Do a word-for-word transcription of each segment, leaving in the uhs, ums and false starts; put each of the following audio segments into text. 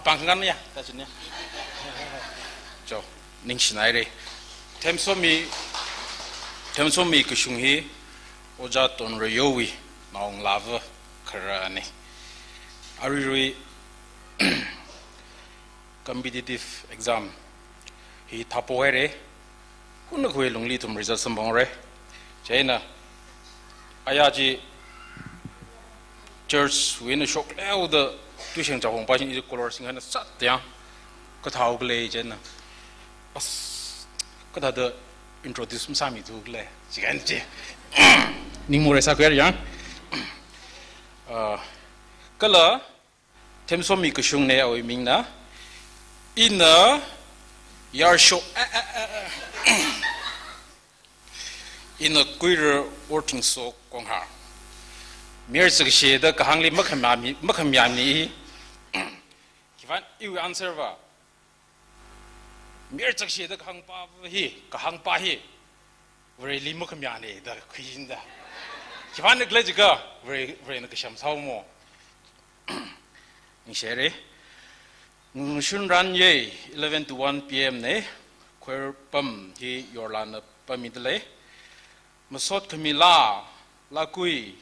pāng khangan ya, ta chun ya. Cho, ningshinaire. Themsomi, Themsomi kashung hi Ojā Tonrayowui naongalāva kharane. Aruirui competitive exam hi thāpo haire. Kuna khuilungli ithum result samphangre. Chieina aya chi church wui eina shokleoda tuisheng chahong pa shin i color sing hana sat yang. Kathāo kale chieina. As, kathāda introduce masāmithu kale. Chikan chi. Ningmore sākhuiya yang. Ah, kala Themsomi kashungne awui mingna. Ina Yarsho, ah, ah, ah, ah. Ina Kuira Worthingso Konghar. Mayar zakshida kahāngli makhamayāmi, makhamayāmi. Khipāna iwui answer va. Mayar zakshida kahāngpa hi, kahāngpa hi Vareli makhamayāne da khuijinda. Khipāna khala jiakha Vare, Varena kasham sāomo. Ningshire. Ngashun ran yei eleven to one P M ne, khuirpam hi yorlāna pammi dalei. Masot khami laa, laa kui,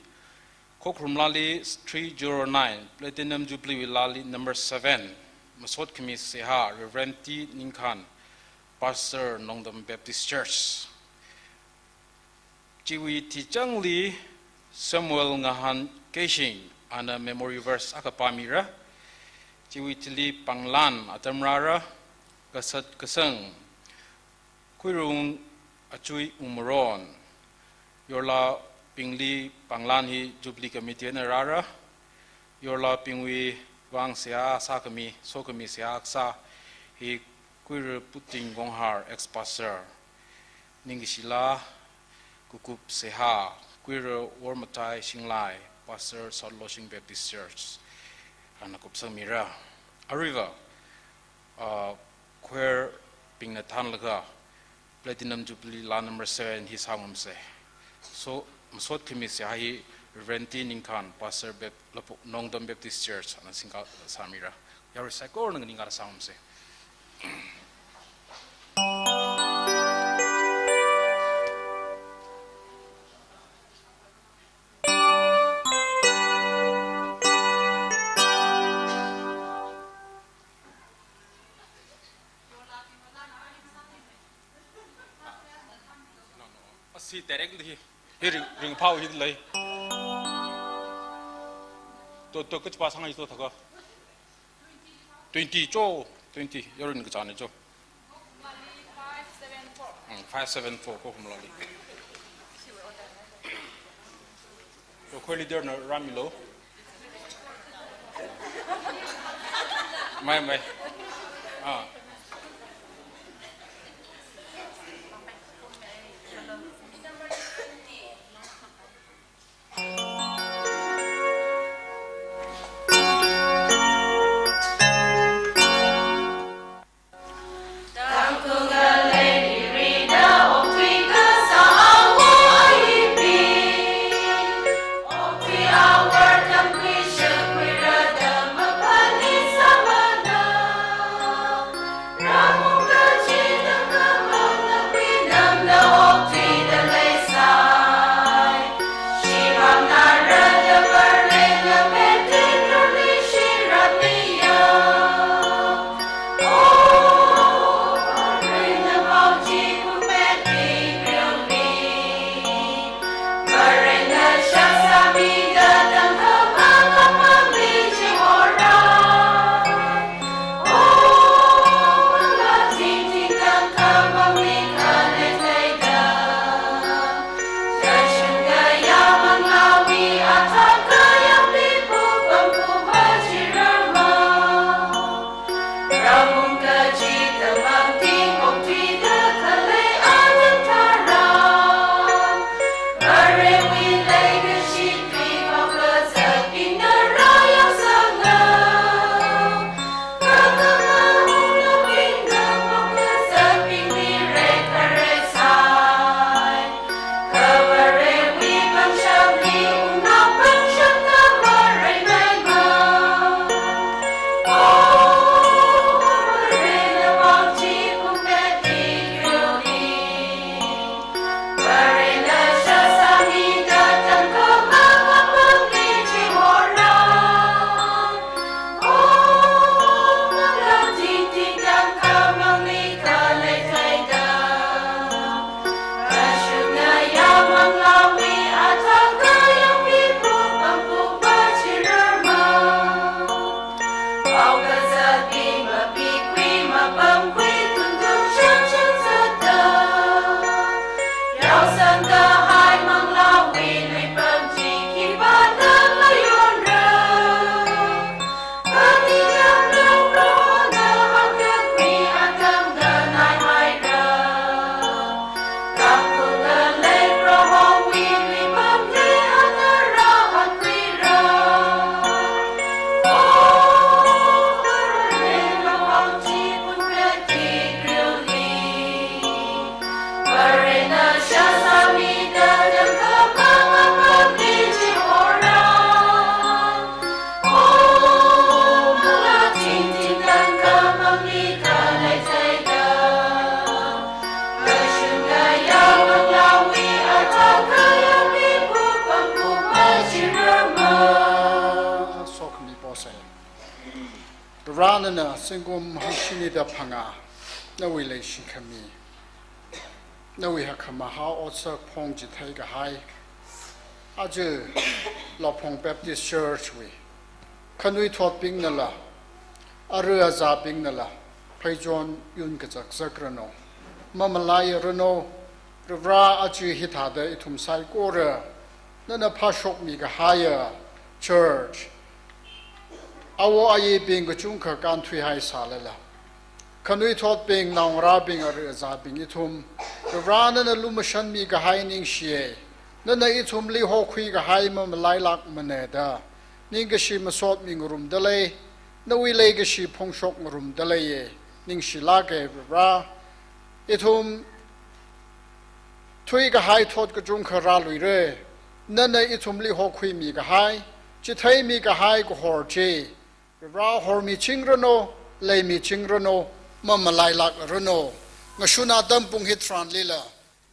Khokharum laali three zero nine, Platinum Jubilee wui laali number seven, masot khami seihā, Reverend T Ningkhan, Pastor Nongdam Baptist Church. Chiwui tichangli Samuel Ngahan Keishing, ana memory verse akha pāmira. Chiwui thili pānglan atam rāra, kasat kasang, Khuirung Achui Umaron, yorlābingli pānglan hi Jubilee Committee na rāra, yorlābingwui vang seihā sākhami, sokhami seihā kasā hi Kuira Puting Konghar ex-pastor, ningkashi laa, kukup seihā, Kuira Wormatai Shinglai, Pastor South Losing Baptist Church, ana kupsangmira. Aruiva, ah, choir bingna thānlaga Platinum Jubilee laa number seven hi sāngarumse. So, masot khami seihā hi Reverend T Ningkhan, Pastor Bap-, Lapok Nongdam Baptist Church, ana singkasāmira. Yarui saikorana nganingkada sāngarumse. Asi direct hi, hi ring, ringphao hi lei. To, to, kachipā sāngai to thākha. Twenty cho, twenty, yarui kachāne cho. Mm, five seven four, Khokharum laali. Choir leader na rāmilu. Mai, mai. Ah. Sokhami pose. Varena zingkum hangshini da phangā, nawui leishi khami, nawui hakkhamahā otsak phongchithei kahai, aja Laphong Baptist Church wui khanuithotbingnala, ara azābingnala pheichon yun kazakzak ranu, mamalai ranu. Vare, aja hithāda ithum saikora nana phāshokmi kahaiya church, awo ayibing kachungkha kānthuihai sālala, khanuithotbing, naongarābing, ara azābing ithum Vare nana lumashanmi kahai ningshiya. Nana ithumli hokhui kahai mamalailākmana da ningkashi masotmi ngarumda lei, nawui leikashi phongshok ngarumda leiya, ningshilāka Vare. Ithum thuikahai thot kachungkha rāluira, nana ithumli hokhuimi kahai, chitheimi kahai kahor chi Vare hormiching ranu, leimiching ranu, mamalailāk ranu. Ngashun atam pung hitharanlila,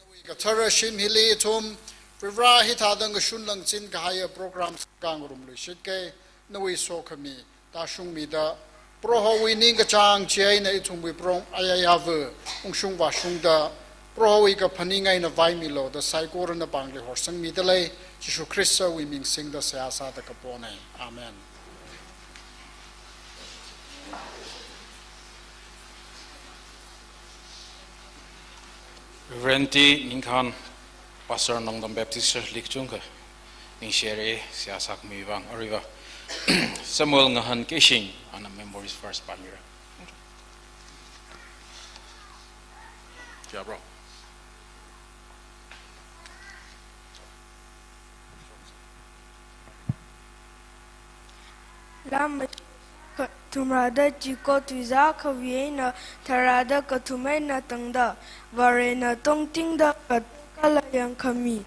nawui kathara shim hili ithum Vare hithāda ngashun langchin kahaiya program sākhangarum luishitka, nawui sokhami tāshungmida, Prohowui ningkachāng chieina ithumwui prom ayayāva ungshung vāshungda, Prohowui kaphaning eina vaimilu da saikorana pāngli horsangmida lei, Jishu Khristawui ming singda seihā sāda kapona. Amen. Reverend T Ningkhan, Pastor Nongdom Baptist Church li kachungkha ningshira, seihā sākhami vang. Aruiva Samuel Ngahan Keishing, ana memories verse pāmira. Kia, bro? Laa mashing akha thumrada chiko tuizā akhawui eina tharāda kathum eina tangda, Varena tongtingda kathei kala yangkhami.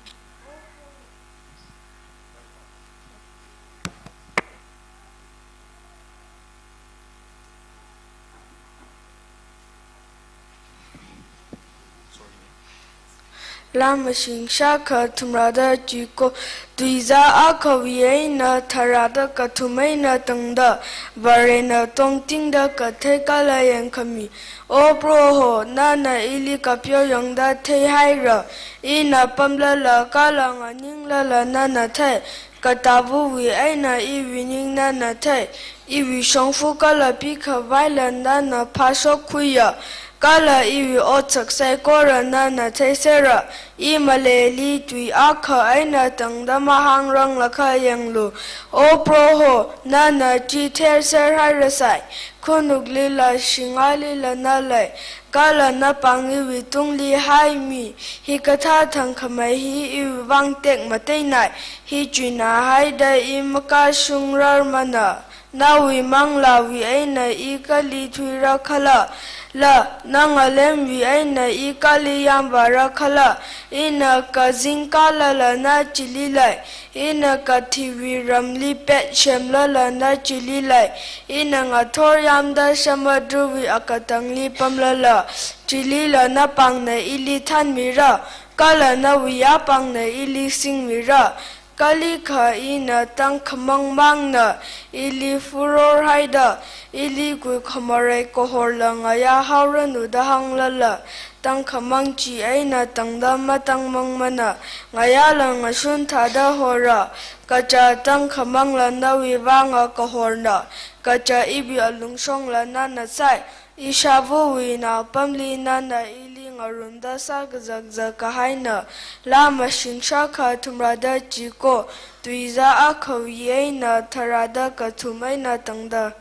Laa mashing shākha thumrada chiko tuizā akhawui eina tharāda kathum eina tangda, Varena tongtingda kathei kala yangkhami. O Proho, nana ili kapyo yangda theihaira. Ina pamlala kala nganinglala nana thei. Katāvawui eina iwui ning nana thei, iwui shongfa kala pikhavaila nana phāshokkhuiya, kala iwui otsak saikora nana theisera. I maleili tui akha eina tangda mahāngranglakha yanglu. O Proho, nana chither serhairasai, khanuklila shingailila na lei, kala napāng iwui tungli haimi. Hikathā thangkhamei hi iwui vang tekmateina, hi chuina haida i makashungrarmana. Nawui manglāwui eina i kali thuirakhala, la, na ngalemwui eina i kali yāmvārakhala, ina kazing kalala na chili lei, ina kathiwui ramli pet semlala na chili lei, ina ngathor yāmda samudrawui akatangli pamlala, chilila napāngna ili thanmira, kala nawui yāpāngna ili singmira. Kalikha ina tangkhamang mangna ili furor haida, Ili kuikhamorei kahorla ngayā haoranu da hānglala, tangkhamang chi eina tangda matangmangmana, ngayāla ngashun thāda hora, kaja tangkhamangla nawui vanga kahorna, kaja iwui alungshongla nana sai, ishāvawui naopamli nana ili ngarumda sākazakzak kahaina, laa mashing shākha thumrada chiko, tuizā akhawui eina tharāda kathum eina tangda.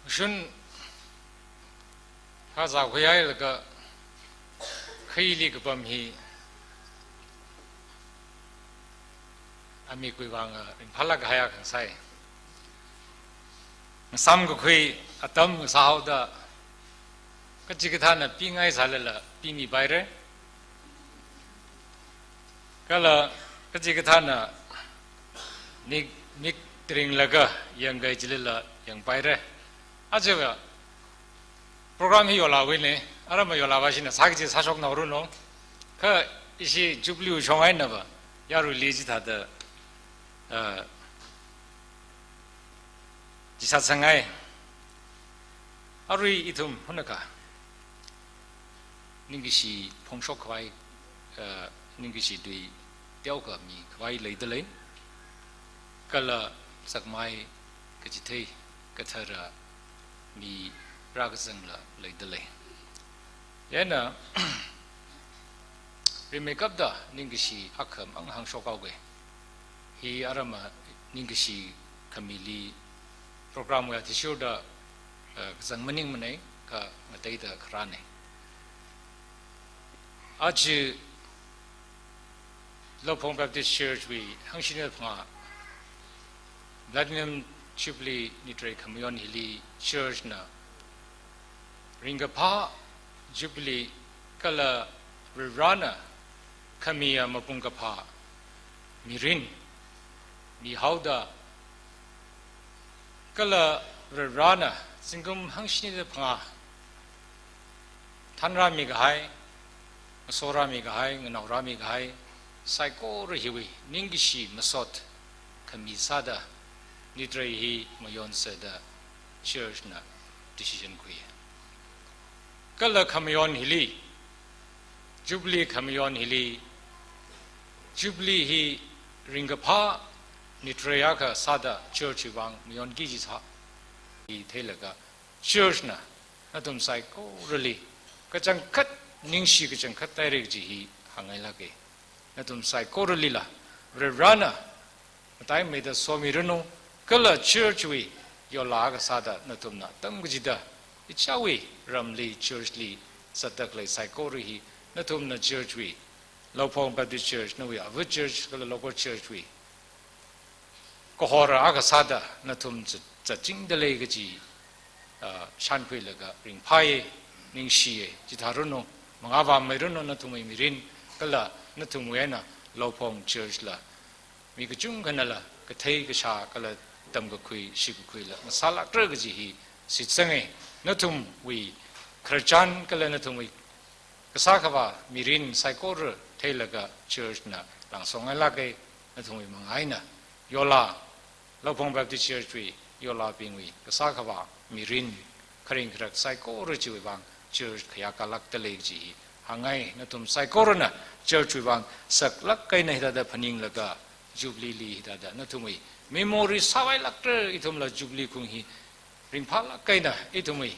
Shun, kazā khuihailaga khaili kapam hi, amikuiwui vang, ah, ringphālāk kahai akha sai. Ngasam kakhui atam ngasāhaoda, kachikathāna pingai sālala pimipaira. Kala kachikathāna mik, mik tringlaga yangkai chilala yangpaira. Aja program hi yolāwuina, aram yolāvāshina sāki chi sāshoknaoranu. Kha ishi Jubilee shong einava, yaruili chithāda, ah, chi sāsangai. Arui ithum hunakha ningkashi phongshok khavai, ah, ningkashi tui teokha mikhavai leidalei. Kala sakmai kachithei kathara mirākazangla leidalei. Chieina, rimeikapta ningkashi akhamang hāngshokhaoga. Hi aram ningkashi khamili program wui athishurda, eh, kazang maningmana, kha ngateida kharāna. Aja Laphong Baptist Church wui hangshini phangā Platinum Jubilee nitrei khamayon hili church na ringkaphā Jubilee kala Varivarana khamiya mapung kaphā mirin mihaoda, kala Varivarana zingkum hangshini phangā thanrāmi kahai, ngasorāmi kahai, nganaorāmi kahai, saikora hiwui ningkashi masot khami sāda, nitrei hi mayonserda church na decision khui. Kala khamayon hili, Jubilee khamayon hili, Jubilee hi ringkaphā nitrei akha sāda church wui vang mayonki jisā hi theilaga, church na nathum saikorali kachangkhat, ningshi kachangkhat tāhaira kaji hi hāngngailāka. Nathum saikoralila Varivarana mataimeida somiranu, kala church wui yola akha sāda nathumna atam kachida ichāwui ramli church li zatda khalei saikora hi nathumna church wui, Laphong Baptist Church, nawui ava church kala local church wui kahor akha sāda nathum zat-, zatchingdalei kaji, ah, shānkhuilaga ringphāya, ningshiya, chithāranu, mangā vāmeiranu nathumwui mirin, kala nathumwui eina Laphong Church la mi kachungkhanala kathei kashā kala tamkakhui, shikakhuila ngasālākra kaji hi shitsanga. Nathumwui khararchan kala nathumwui kasā khavā mirin saikora theilaga church na langsong ngailāka. Nathumwui manga eina yola, Laphong Baptist Church wui yolabingwui kasā khavā mirin kharing kharak saikora chiwui vang church khayākalākdalei kaji hi hāngngai. Nathum saikorana church wui vang saklāk eina hithāda phaninglaga Jubilee li hithāda nathumwui memory sāvailākra, ithumla Jubilee kung hi ringphālāk eina ithumwui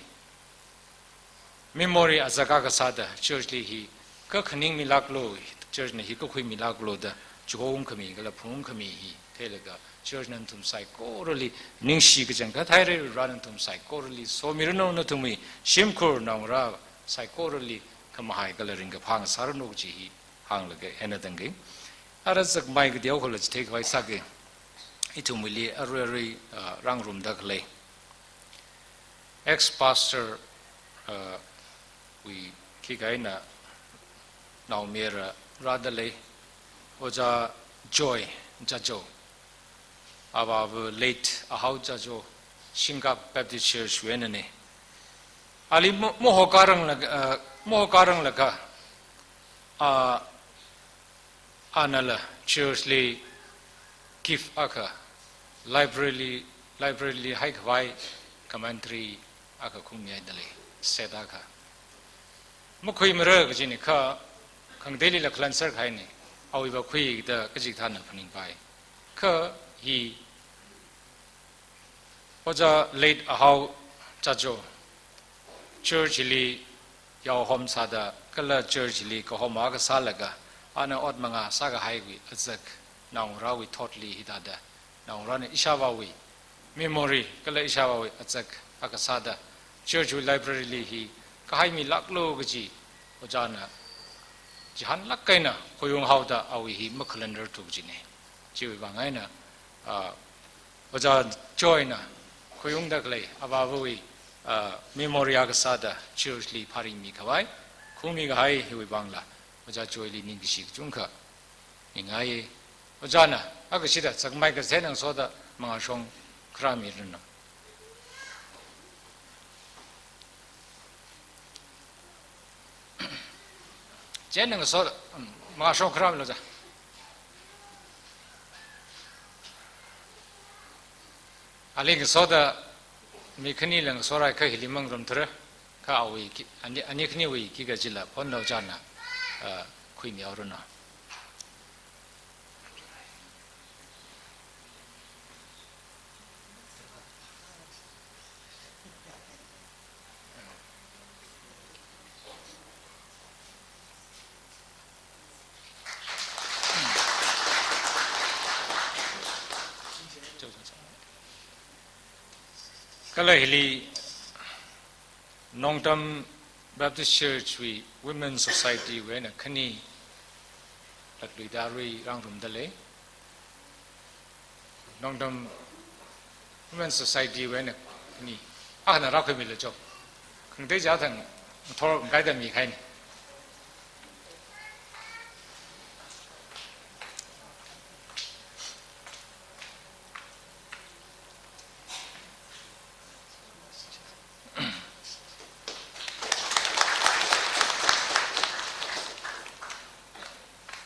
memory azak akha sāda church li hi kakhaning milāklu, church na hi kakhui milāklu da chihong khami kala phung khami hi theilaga church na nathum saikorali ningshi kachangkhat tāhaira, Varivarana nathum saikorali somiranu, nathumwui shimkhur naongarā saikorali khamahai kala ringkaphā ngasāranu kaji hi hānglaga eina tangki. Ara zakmai kateokhala chitheikhavai sāki. Ithumwuili arui arui, ah, rāngarumda khalei ex-pastor, uh, wui khikha eina naomayara rādalei, Ojā Joy Jajo, avāva late Ahao Jajo, Shingkap Baptist Church wui einana. Ali mo-, mohokarang laga, ah, mohokarang laga, ah, anala church li gift akha, library li, library li haikhavai commentary akha khungmihaida lei, set akha. Makhuimara kajina kha, khangateilila khalan serkahaina, awui vākhuida kachikathāna phaningpai. Kha hi Ojā late Ahao Chajo, church li yaohom sāda, kala church li kahom akha sālaga, ana ot manga sākahaiwui azak, naongarāwui thotli hithāda, naongarāna ishāvāwui memory, kala ishāvāwui azak akha sāda, church wui library li hi kahaimilāklu kaji, ojāna chihānlāk eina khuiung haoda awui hi makhalanrarthu kajina. Chiwui vāng eina, ah, Ojā Joyna khuiungda khalei avāvawui, ah, memory akha sāda church li pharingmi khavai, khungmi kahai hiwui vāngla, Ojā Joyli ningkashi kachungkha ningai. Ojāna, akashida, zakmai kazat eina ngasoda, mangāshong kharāmiranu. Chieina ngasoda, um, mangāshong kharāmilu ojā. Ali ngasoda mi khanila ngasorai kha hili mangarum thura, kha awui ki, ani, ani khaniwui kikachila phonla ojāna, uh, khuimihaoranu. Kala hili Nongtam Baptist Church wui Women Society wui eina khani latluida arui rāngarumda lei. Nongtam Women Society wui eina khani. Akhana rākhuimilu cho. Khangatei chithang ngathor ngaida mikahaina.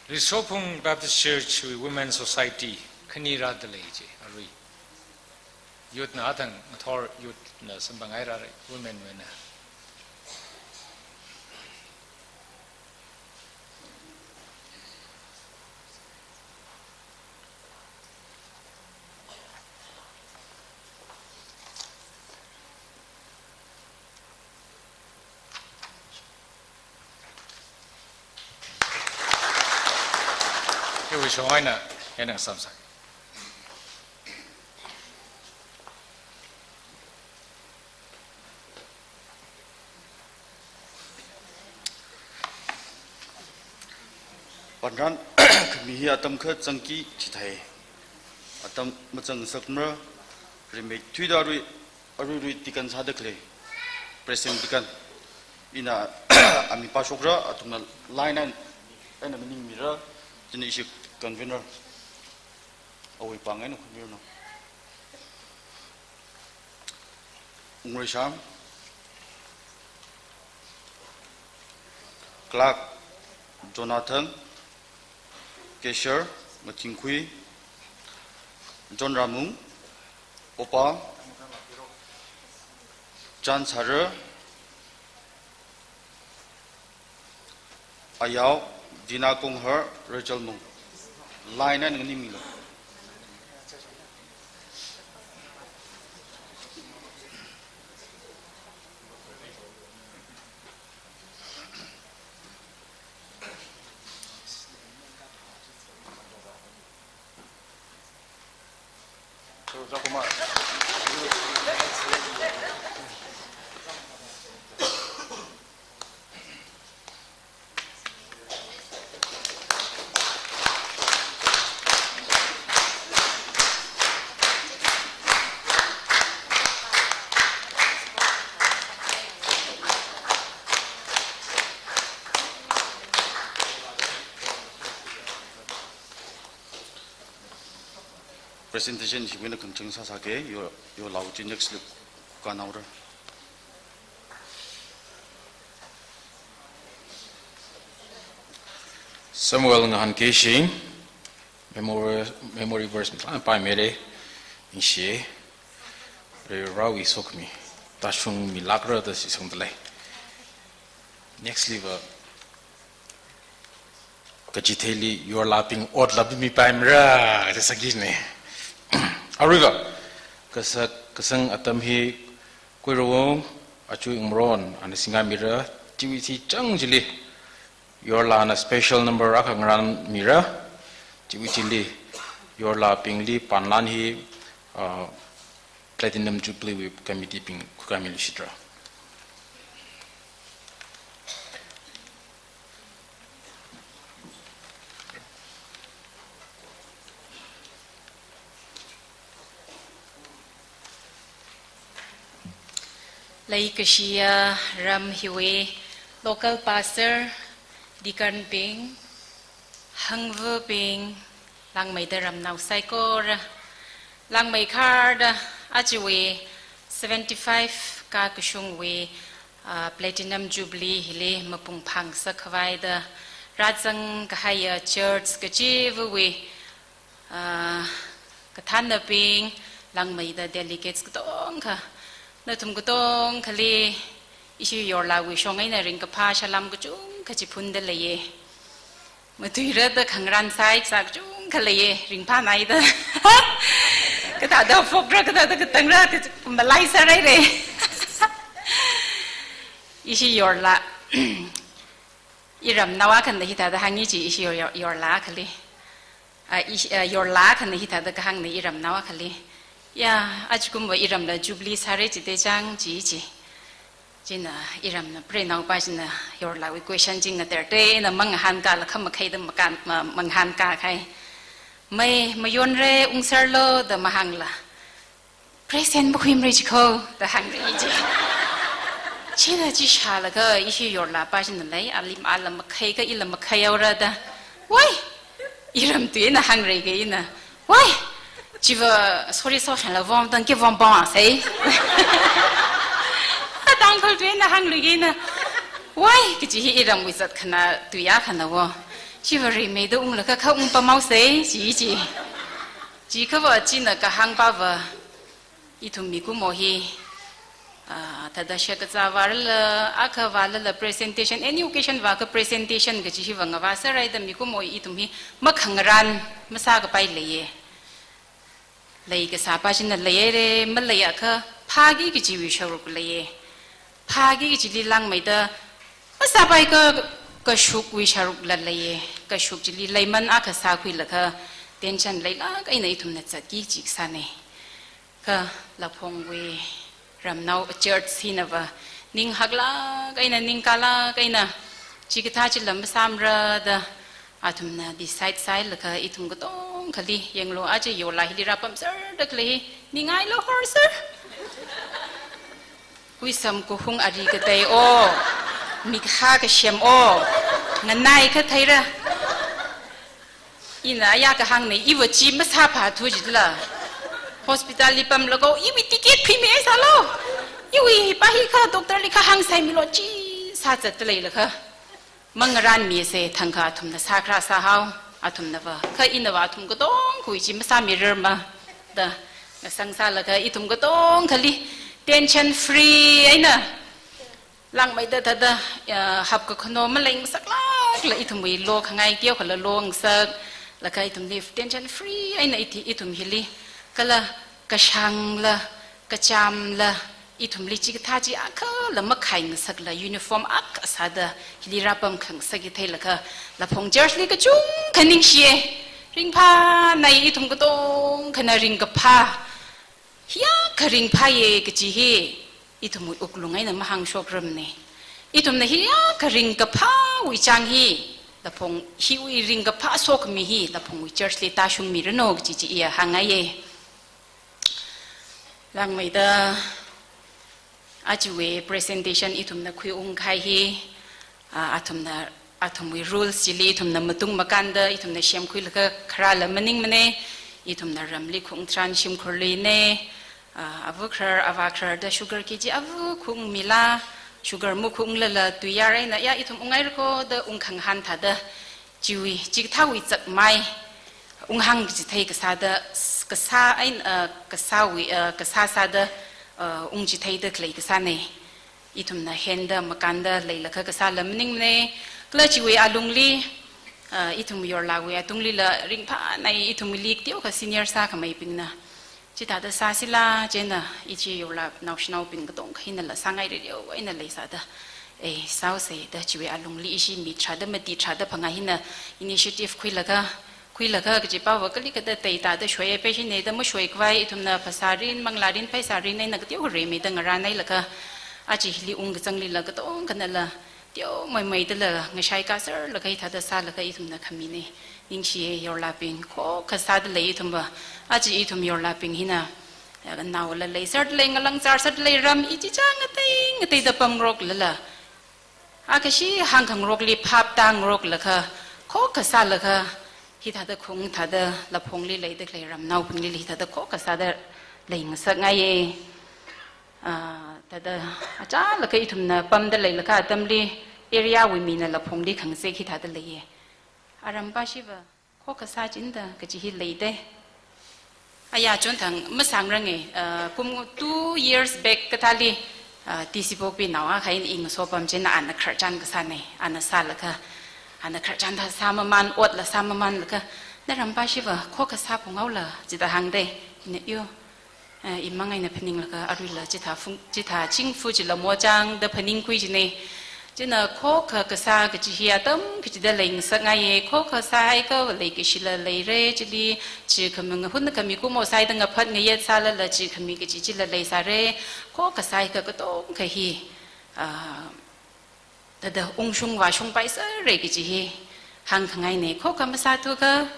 Risophung Baptist Church wui Women Society khani rāda lei chi, arui. Youth na athang ngathor youth na samphanghaira, women wui eina. Hiwui shong eina, eina samsa. Panran khami hi atam kha zangki chithāi. Atam mazangngasakmara, rimeithuida arui, aruirui deacon sāda khalei, President Deacon. Ina ami pāshokra, athumna line eina, eina maningmira, chieina ishi convener. Awui vāng eina khuimiranu. Ungreisham, Clerk Jonathan, Cashier Mathingkhui, John Ramung, Opa, Chan Sara, Ayao, Dina Konghar, Rachel Mung. Line eina nganingmilu. Presentation hiwui eina khangachang sāsāki, yo, yorlao chi next slide kanaora. Samuel Ngahan Keishing, memory, memory verse mi tlan paimire, ningshi, Varewui sokhami, tāshungmilākra da shitsangdalei. Next slide va, kachitheili yorlabing otla mipaimara, da sāki ne. Aruiva, kasak, kasang atam hi Kuirawong Achu Ingmaron, ana singmira, chiwui thi chang chili, yorlana special number akha ngarānmira, chiwui thili, yorlabingli panlan hi, ah, Platinum Jubilee wui committee bing khuikami lushitra. Leikashiya ram hiwui local pastor, deacon bing, hangvabing, langmeida ramnao saikora, langmeikharda ajawui seventy-five kakashungwui, ah, Platinum Jubilee hili mapung phāngasak khavaida rāzang kahaiya church kachivawui, ah, kathānnabing, langmeida delegates katongkha, nathum katongkhali ishi yorlawui shong eina ringkaphā salam kachungkha chiphunda leiye. Matuirada khangarān sāi kasā kachungkha leiye, ringphānaida. Kathāda phokra, kathāda katangra, kachi-, malai sārai re. Ishi yorla. Iramnao akhana hithāda hāngi chi ishi yor-, yor-, yorla akhali. Ah, ishi, ah, yorla akhana hithāda kahāngna iramnao akhali. Ya, ajakumva iramla Jubilee sāra chida chang chi chi. China iramna preinaopa china yorlawui question chi ngatarte na mangahānkala khamakhaida makan, ma-, mangahānka khai. Mai, mayonra ungsarlo da mahāngla. Present makhuimara chiko, da hāngra chi. China chi shālaga ishi yorlapa china lei, alim ala makhai ka ila makhai aura da. Wai! Iram tui na hāngra ka ina. Wai! Chiva, sorry, so shanla vom, tang ke vom bom asai. Tangkhul tui na hāngra ka ina. Wai! Kachi hi iramwui zat khana tui akhana wo. Chiva rimeida unglaga kha ungpamhaosai, chi chi. Chikhava china kahāngpava, ithum mikumo hi, ah, thāda shakazā vārala, akha vālala presentation, any occasion vākha presentation kachi hiva ngavā sāraida mikumo ithum hi makhangarān masākapai leiye. Leikasāpa china leihaira, maleiakha phāki kachiwui sharuk leiye. Phāki kachili langmeida masāpaikha kashukwui sharukla leiye. Kashuk chili leiman akha sākhuilaga tension leilāk eina ithumna zatki kachi kasāne. Kha Laphongwui ramnao church hinava ninghaklāk eina ningkalāk eina chikathā chila masāmara da athumna decide sāhailaga ithum katongkhali yanglu aja yorla hili rāpamserda khalei hi ningailo horsir. Kuisam kuhung ari katei o, mikha kashem o, nganai katheira. Ina aya kahāngna iva chi masāphathu jila. Hospital li pamlaga iwui ticket khuimi ai sālo. Iwui pa hi kha doctor li kha hāngsaimilo chi sāzatda leilakha. Mangarānmise thangkha athumna sākharā sāhao, athumnava. Kha inava athum katongkhawui chi masāmirarma da ngasang sālaga ithum katongkhali tension free eina langmeida thāda, ah, hapkakhano maleingasaklākla ithumwui lokhangai teokhala longasaklaga ithumli tension free eina ithi ithum hili kala kashangla, kachamla, ithumli chikathā chi akhala makhaingasakla uniform akha sāda hili rāpamkhangasakki theilaga Laphong church li kachungkha ningshiye. Ringphānai ithum katongkhana ringkaphā. Hiyākha ringphāye kachi hi ithumwui wuklung eina mahāngshokramne. Ithumna hiyākha ringkaphāwui chang hi Laphong hiwui ringkaphā sokhami hi Laphongwui church li tāshungmiranu kachi chi iya hāngngaiye. Langmeida ajawui presentation ithumna khuiung kahai hi, ah, athumna, athumwui rules chili ithumna matung makānda ithumna semkhuilaga kharāla maningmane. Ithumna ramli khung tharan shimkhurli ne, ah, ava kharar, ava kharar da sugar kg ava khung mila, sugar makhuilala tui yar eina, ya ithum unghairakho da ungkhangahān thāda, chiwui, chikathāwui chakmai, unghāng kachithei kasāda, s-, kasā eina, ah, kasāwui, ah, kasā sāda, ah, ungchitheida khalei kasāne. Ithumna henda makānda leilakha kasāla maningmane, kala chiwui alungli, ah, ithum yorlāwui atunglila ringphānai, ithumli teokha senior sākhameibingna chithāda sāsila, chieina ishi yorlā naoshinaobing katongkha hinala sāngaireo eina leisāda, eh, sāose da chiwui alungli ishi mi tharāda mati tharāda phangā hina initiative khuilaga, khuilaga kaji pava kalikha da teitā da shoiya, peshine da mashoikhavai ithumna phasārin, manglārin, pheisārin eina kateokha remeida ngarānhailaga, aja hili ungkazanglila katongkhanala teomeimei dala ngashai kasar laga hithāda sālaga ithumna khamine. Ningshiye yorlābing, khokkha sāda lei ithumva. Aja ithum yorlābing hina, ya, naola leisāda lei, ngalāng chārsāda lei, ram ichichā ngatei ngateida pamngaroklala, akhashi hāngkhangarokli phap tāngaroklaga, khokkha sālaga, hithāda khung thāda laphongli leida khalei ramnaobinglila hithāda khokkha sāda leingasakngaiye. Ah, thāda achālakha ithumna pamda leilakha atamli area wui mina laphongli khangazek hithāda leiye. Arampashiva khokkha sāchinda kaji hi leite. Aya chonthang masāngrange, ah, kum two years back kathāli, ah, T C Pokpi nao akha eina i ngasopam chieina ana khararchan kasāne, ana sālaga, ana khararchan thā sāmamān, otla sāmamānlaga, narampashiva khokkha sāphunghaola, chithāda hāngde, ina yo, eh, imang eina phaninglaga aruila chithā phung, chithā chingfu chila mochang da phaningkhui jine. Chieina khokkha kasā kaji hi atam kachida leingasakngaiye, khokkha sāhaiakha leikashila leire, chili chi khami ngahun khami kumo sāida ngaphat ngayet sālala chi khami kaji chila leisāre, khokkha sāhaiakha katongkha hi, ah, thāda ungshung vāshung paisāre kaji hi hāngkhangaine. Khokkha masāthuakha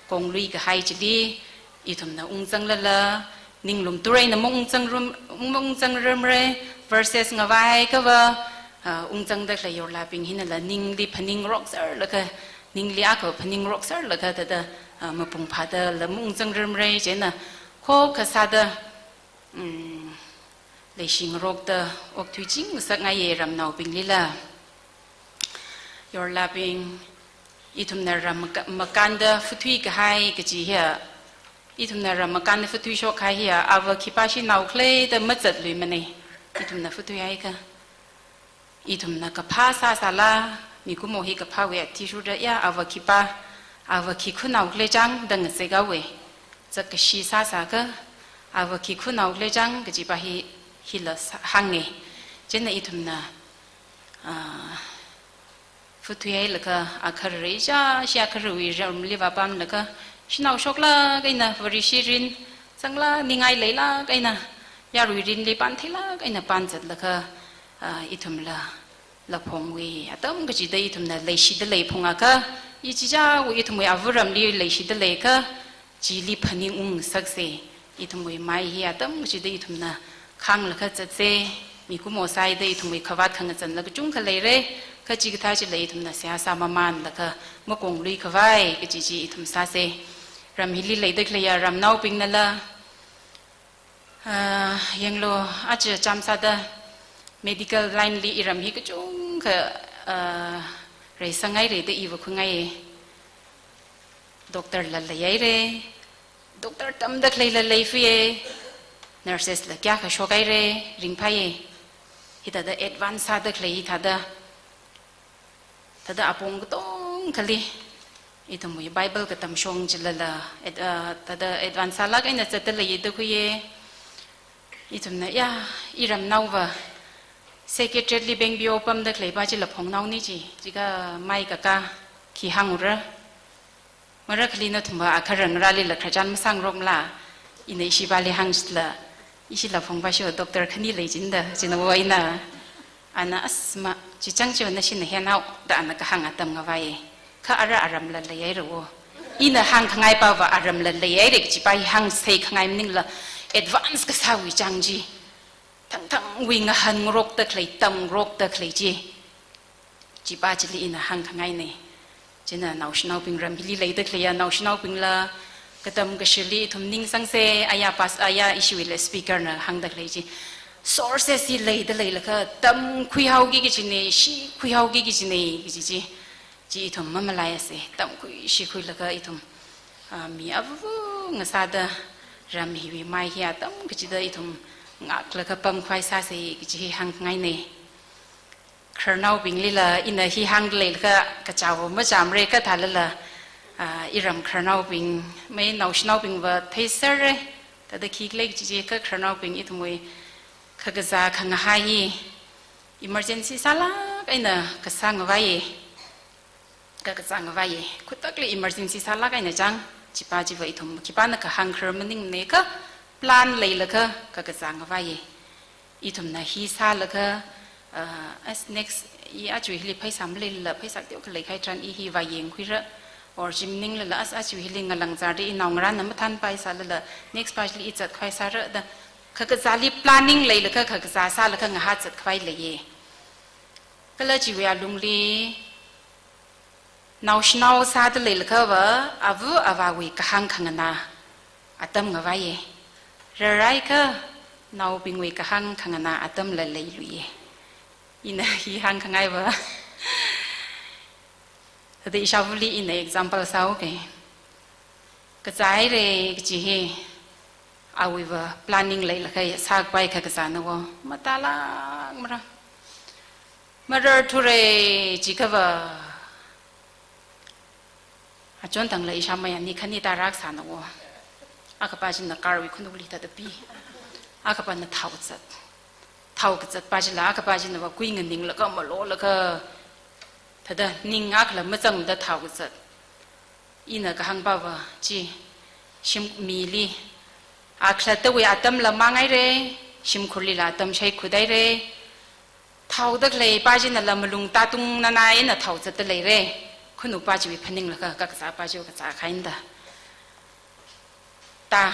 konglui kahai chili ithumna ungzanglala, ninglum tureina maungzangrum, maungzangrumre, versus ngavāhaiakhava, ah, ungzangda khalei yorlābing hinala ningli phaningrok sārlaga, ningli akha phaningrok sārlaga thāda, ah, mapung phādala maungzangrumre, chieina khokkha sāda, mm, leishingarokta okthuichingngasakngaiye ramnaobinglila. Yorlābing, ithumna ram maka-, makānda phathui kahai kaji hiya, ithumna ram makānda phathuishok kahai hiya, ava khipāshi naokhaleida mazatluimane, ithumna phathuihaiakha. Ithumna kaphā sāsāla, mikumo hi kaphāwui athishurda ya, ava khipā, ava khi khunaokhale chang da ngazekhaowe. Zakkashi sāsāakha, ava khi khunaokhale chang kaji pa hi, hila sā-, hānge. Chieina ithumna, ah, phathuihailaga, akhararei ja, shi akhararwui ramli vāpamlaga, shanao shoklāk eina, vareshi rin, zanglāk ningai leilāk eina, yarui rinli pāntheilāk eina pānzatlaga, ah, ithumla laphongwui atam kachida ithumna leishida lei phungakha, ichichāwui ithumwui ava ramli leishida leiakha, chili phaningungngasakse. Ithumwui mai hi atam kachida ithumna khānglaga zatse, mikumo sāida ithumwui khavāt khangazanla kachungkha leire, kha chikathā chila ithumna seihā sāmamānlaga makongluikhavai kaji chi ithum sāse. Ram hili leida khaleiya ramnaobingnala, ah, yanglu, aja chām sāda medical line li iram hi kachungkha, ah, reisanghaire da i vākhuingai. Doctor la leihaire, doctor tamda khaleila leifie, nurses la kayākha shokhaire, ringphāye. Hithāda advance sāda khalei hithāda, thāda apong katongkhali ithumwui Bible katamshong chilala, ad-, ah, thāda advance sālāk eina zatda leiye da khuiye. Ithumna ya, iramnaova Secretariat li bengpeo pamda khaleipa chila phongnaone chi, chikha mai kakā khi hāngra. Marakhali nathumva akharangrālila khararchan masāngarokmala, ina ishipali hāngsila, ishila phongpa shiva doctor khani leichinda, china va ina, ana asma, chichang chiva nashina henhao, da ana kahāng atam ngavai. Kha ara aramla leihaira wo. Ina hāngkhangaipava aramla leihaire kajipa hi hāngsei khangai maningla, advance kasāwui chang chi, thangthangwui ngahānngarokta khalei, tamngarokta khalei chi. Chipa chili ina hāngkhangaine. China naoshinaobing ram hili leida khaleiya naoshinaobingla, Katam kashili ithum ningsangsa, aya pas-, aya ishiwuila speaker na hāngda khalei chi. Sources hi leida leilakha, tamkhuihaoki kajina, shikhuihaoki kajina, kaji chi. Chi ithum mamalaiasa, tamkhui shikhuilaga ithum, ah, mi avu ngasāda ram hiwui mai hi atam kachida ithum ngaklaga pamkhavai sāsa kaji hi hāngngaina. Khararnaobinglila ina hi hāngda leilakha kachāva machāmara kathālala, ah, iram khararnaobing, mai naoshinaobingva theisera, thāda khikhala kaji chi kha khararnaobing ithumwui kakazā khangahā hi emergency sālāk eina kasā ngavaiya. Kakazā ngavaiya. Khutakli emergency sālāk eina chang, chipa chiva ithum khipāna kahāng kharar maningmana kha plan leilakha kakazā ngavaiya. Ithumna hi sālakha, ah, as next, i aja hili pheisā maleilala, pheisā teokha leikahai tharan i hi vāyangkhuira, or chi maninglala as aja hili ngalanzarda i naongarāna mathānpai sālala, next pa chili i zatkhavai sāra da, kakazāli planning leilakha kakazā sālakha ngahā zatkhavai leiya. Kala chiwui alungli, naoshinao sāda leilakhava, ava avāwui kahāng khanganā atam ngavaiya. Rāraikha, naobingwui kahāng khanganā atamla leiluiya. Ina hi hāngkhangaiva, thāda ishāvali ina example sāuka. Kazāhaira kaji hi, awuiva planning leilakha sākapai kakazāna wo. Matālākmara. Mararthura jiakhava, achon tangla ishāmei ani khani tarākasāna wo. Akhapa china car wui khanukli thāda pi. Akhapana thao zat. Thao kazatpa chila akhapa chinava kui nganinglaga malolaga, thāda ning akhala mazangda thao kazat. Ina kahāngpava chi, shim mili, a khalattawui atamla mānghaira, shimkhurlila atam shaikhuihaira, thaoda khaleipa chinala malung tātung nanai eina thao zatda leira, khanukpa chiwui phaninglaga kakazāpa chiwui kazā khainda. Ta,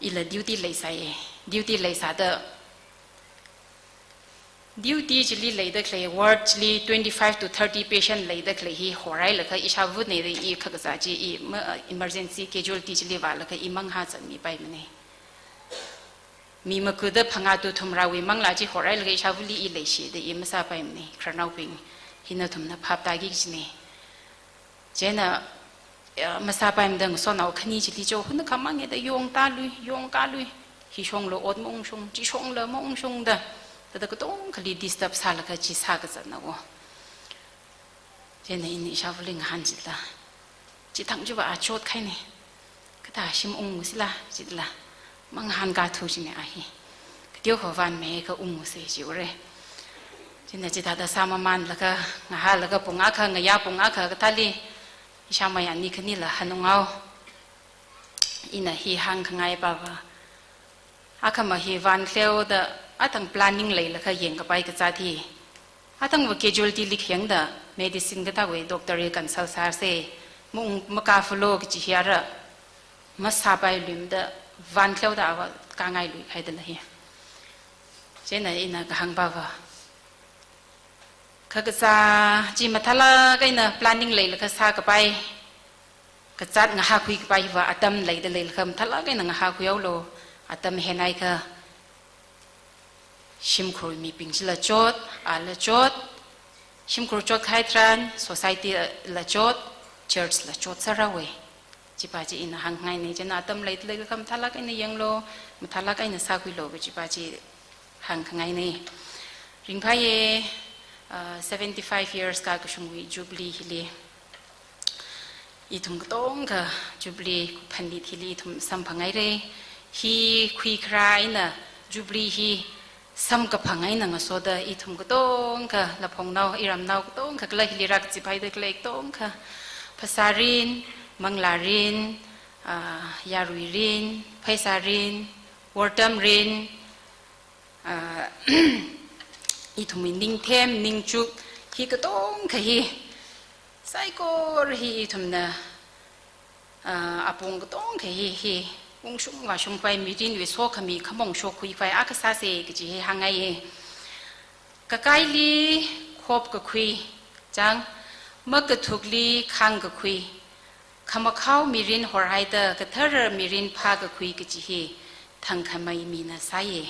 ila duty leisāya, duty leisāda, duty chili leida khalei, ward chili twenty-five to thirty patient leida khalei hi horhailaga ishāvana da i kakazā chi i ma-, emergency casualty chili vālaga i mangahā zatmipaimana. Mi makuda phangā to thumrāwui manglā chi horhailaga ishāvali i leishi da i masāpaimana, khararnaobing, hi nathumna phap tāki kajina. Chieina, eh, masāpaimada ngasotnao khani chili cho, hunakha mangeda yongtālui, yongkālui. Hi shongla ot maungshung, chi shongla maungshung da, thāda katongkhali disturb sālaga chi sākazatna wo. Chieina ina ishāvali ngahān chila, chithang chiva a chotkhaina. Kathā shim ungngasila, chila. Mangahānkathu china a hi. Kateokha vānmeiakha ungngasei chiura. Chieina chithāda sāmamānlaga, ngahālaga pung akha, ngayā pung akha kathāli, ishāmei ani khanila hanunghao. Ina hi hāngkhangaiva, akhama hi vānkleoda, athang planning leilaga yangkapai kazāt hi. Athangva casualty li khayangda, medicine kathāwui doctor hi consult sāsa, maung, makāfalo kaji hi ara, masāpailuimada, vānkleoda ava kāngailuikhaidala hi. Chieina ina kahāngpava, kakazā chi mathālāk eina planning leilaga sākapai, kazāt ngahākhuikapai hiva atam leida leilakha mathālāk eina ngahākhuihaolu, atam henhaiakha, shimkhur mibing chila chot, ala chot, shimkhur chotkahai tharan, society la chot, church la chot sāra we. Chipa chi ina hāngkhangaina, chieina atam leida leilakha mathālāk eina yanglu, mathālāk eina sākhuilu, chipa chi hāngkhangaina. Ringphāya, ah, seventy-five years kakashungwui Jubilee hili. Ithum katongkha Jubilee kuphanit hili ithum samphanghaira. Hi khuikharā eina Jubilee hi samkaphang eina ngasoda ithum katongkha laphongnao, iramnao katongkha kala hili rākaziphaida khalei katongkha, phasārin, manglārin, ah, yaruirin, pheisārin, wortamrin, ah, ithumwui ningthem, ningchuk, hi katongkha hi, saikora hi ithumna, ah, apong katongkha hi, hi, ungshung vāshungpai, mirinwui sokhami khamong shokkhuipai akha sāsa kaji hi hāngngaiya. Kakaili khop kakhui, chang, makathukli khāng kakhui, khamakhao mirin horhaida kathara mirin phākakhui kaji hi thangkhamei mina sāye.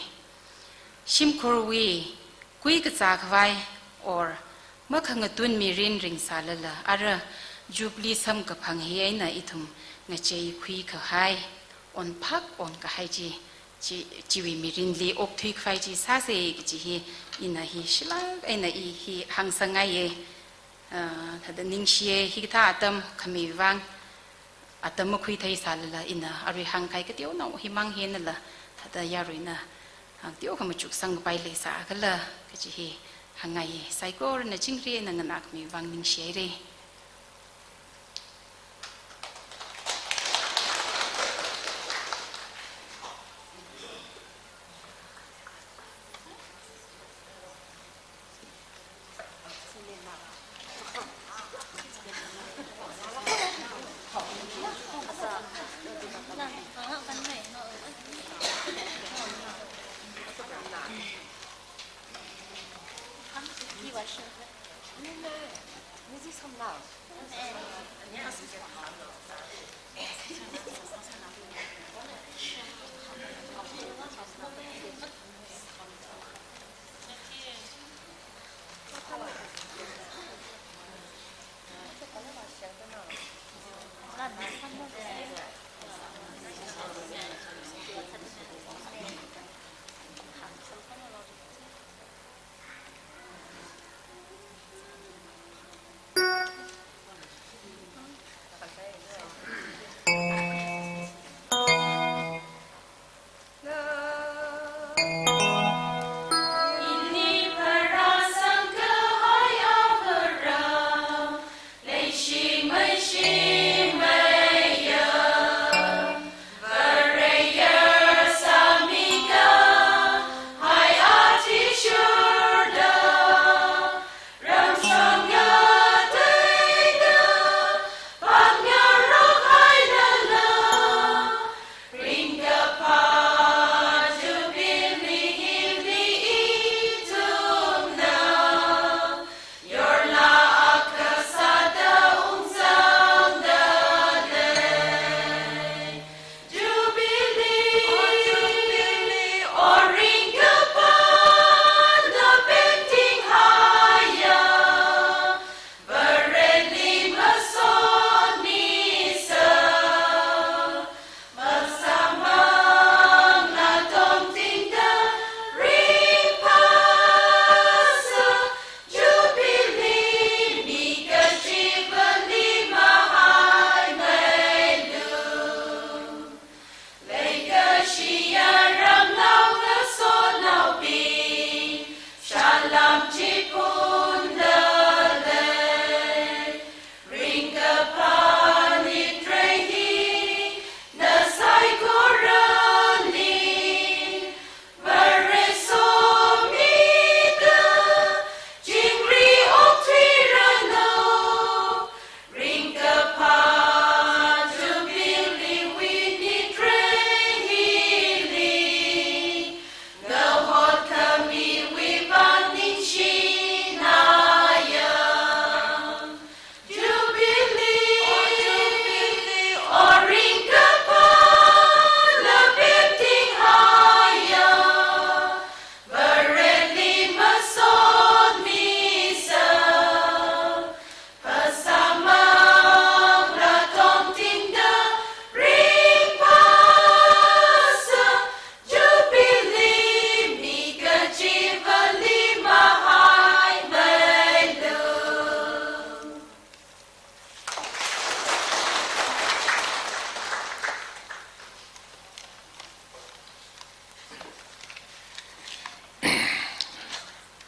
Shimkhurwui kuikazā khavai or makhangatun mirin ringsālala ara Jubilee samkaphang hi eina ithum ngacheikhui kahai, onphak onkahai chi, chi, chiwui mirinli okthui khavai chi sāse kaji hi ina hi shilāk eina i hi hāngsangngaiye. Ah, thāda ningshiye, hikathā atam khami vang, atam makhuitheisālala ina arui hāngkahai kateonao himang hinala, thāda yaruina hāngteo khamachuk sangpai leisākhala kaji hi hāngngaiye. Saikorana chingri eina nganākhami vang ningshihaire.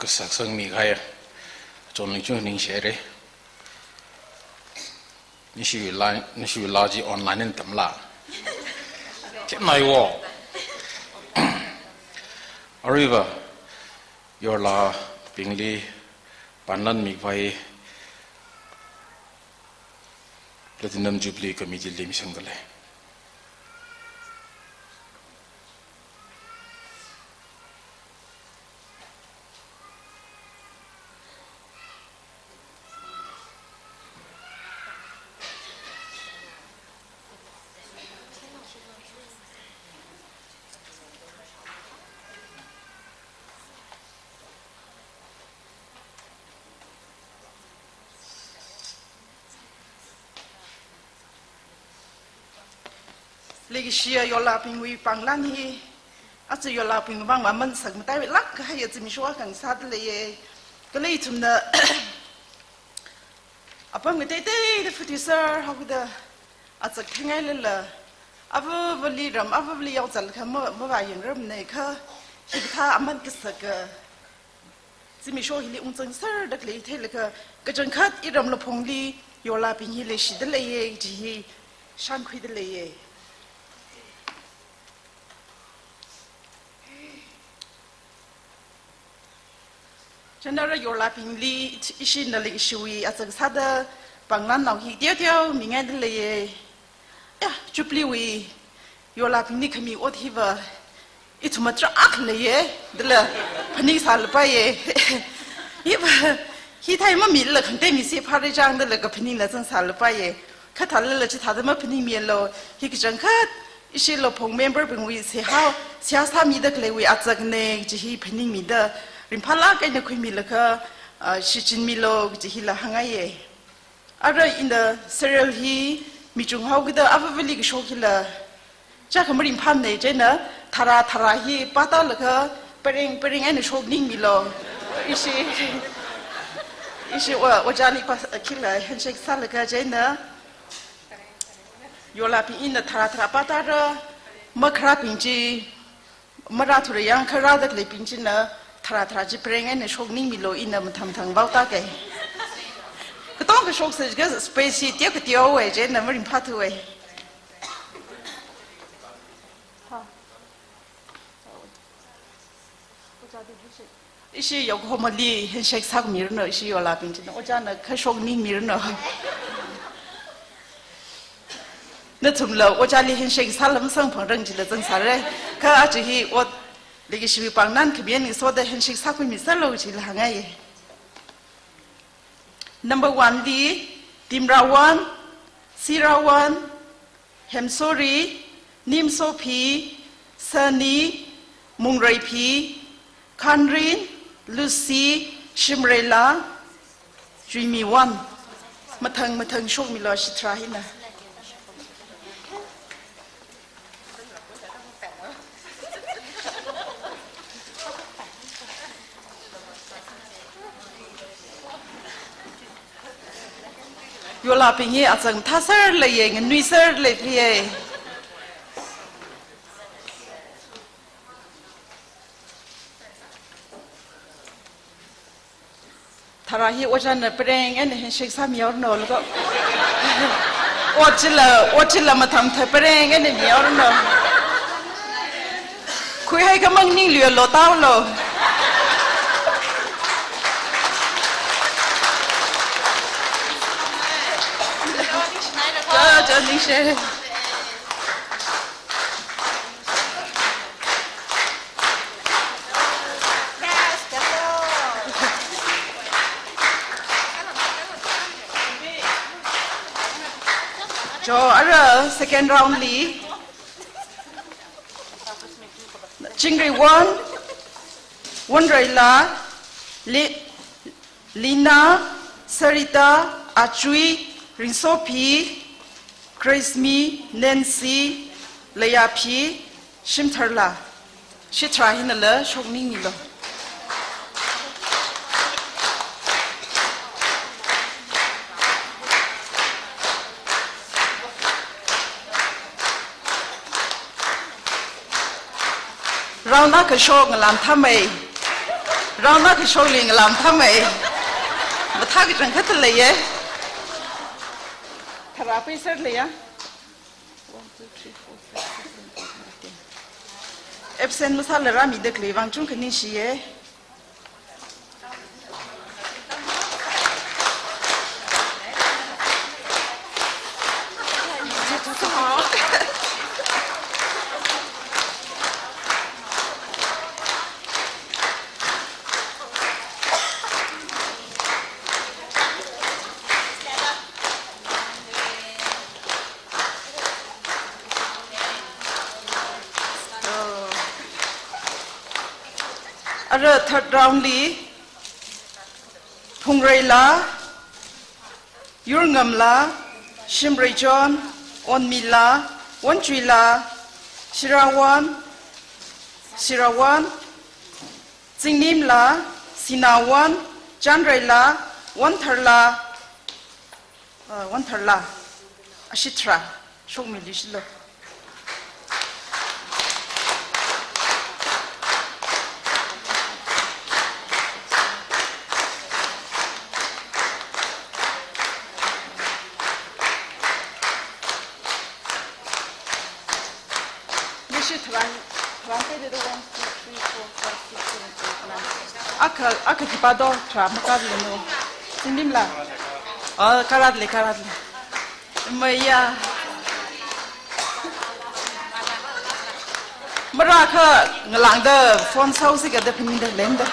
Kasā sangmi kahai, chonlingchung ningshihaire. Nishiwui laa, nishiwui laa chi online eina tamla. Kemnaiwo. Aruiva, yorlabingli panlan mikhavai Platinum Jubilee Committee li misang kale. Leikashiya yolābingwui pānglan hi, aja yolābing vang maman sakmataiwui lāk kahai zimiksho akha ngasāda leiya. Kala ithumna apam ngateiteida phutisar haoda, azak thengailala, avāvali ram, avāvali yaozatlakha ma, mavāyangrarmana kha, hikathā aman kasaka zimiksho hili ungzangserda khalei theilaga, kachangkhat iram Laphongli yolābing hi leishida leiya kaji hi shānkhuida leiya. Chieina ara yolābingli ishi, ishina leikashiwui azak sāda pānglannao hi teoteo mingaida leiya. Ya, Jubilee wui yolābingli khami ot hiva ithum tarākha leiya, dala phaningsālapaiya. Hiva, hithā mamila khangatei misi phāra chang dala kaphaningla zangsālapaiya. Kha thālala chithāda maphaningmilu, hi kachangkhat ishi Laphong member bingwui seihā, seihā sāmida khaleiwui azakna kaji hi phaningmida, ringphālāk eina khuimilaga, ah, shichinmilu kaji hila hāngngaiya. Ara ina serial hi michung haokida avāvali kashok hila chākha maringphāmana, chieina tharā tharā hi pātālaga pareng pareng eina shokningmilu. Ishi, ishi o, ojāli pa, khila handshake sālaga chieina yolābing ina tharā tharā pātāra, makharābing chi marāthura yang kharāda khaleibing china tharā tharā chi pareng eina shokningmilu, ina mathang mathang vaotāka. Katonga kashoksa jiakha space hi teokha teowa, chieina maringphāthuwa. Ishi yaokhomali handshake sākhuimiranu, ishi yolābing china, ojāna kha shokningmiranu. Nathumla ojāli handshake sāla masangphangrang jila zangsāra. Kha aja hi ot leikashiwui pānglan khami eina ngasoda handshake sākhuimiserlu jila hāngngaiya. Number one li, Timrawan, Sirawan, Hemsori, Nimsophi, Sani, Mungreiphi, Khanrin, Lucy, Shimreila, Chuimiwan. Mathang mathang shokmilu ashi tharā hina. Yolābing hi azak mathāser leiya, nganuiser leiya. Tharā hi ojāna pareng eina handshake sāmihaoranu laga. Ot chila, ot chila mathang mathang pareng eina mihaoranu. Khuihai khamang ningluilu tālu. Cha, cha, ningshi. Cho, ara second round li. Chingriwan, Wanreila, Li-, Lina, Sarita, Achui, Ringsopi, Grace Mi, Nancy, Layaphi, Shimtharla. Shitharā hinala shokningmilu. Round akha shok ngalam thamei. Round akha shokli ngalam thamei. Mathā kachangkhat leiya. Tharā paiser leiya. One, two, three, four, five, six, seven, eight, nine, ten. Absent masāla rāmida khalei vang chungkha ningshiya. Ara third round li, Phungreila, Yurngamla, Shimreichon, Onmila, Wonchuila, Shirawan, Shirawan, Zinglimla, Sinawan, Chanreila, Wantharla, uh, Wantharla, ashi tharā, shokmiluishilo. Nishi tharang, tharang kei de do, one, two, three, four, five, six, seven, eight, nine. Akha, akha khipā do, tharā makālino. Zinglimla. Oh, kāratle, kāratle. Maya. Mara kha ngalāngda phone saosi kada phaningda lenda.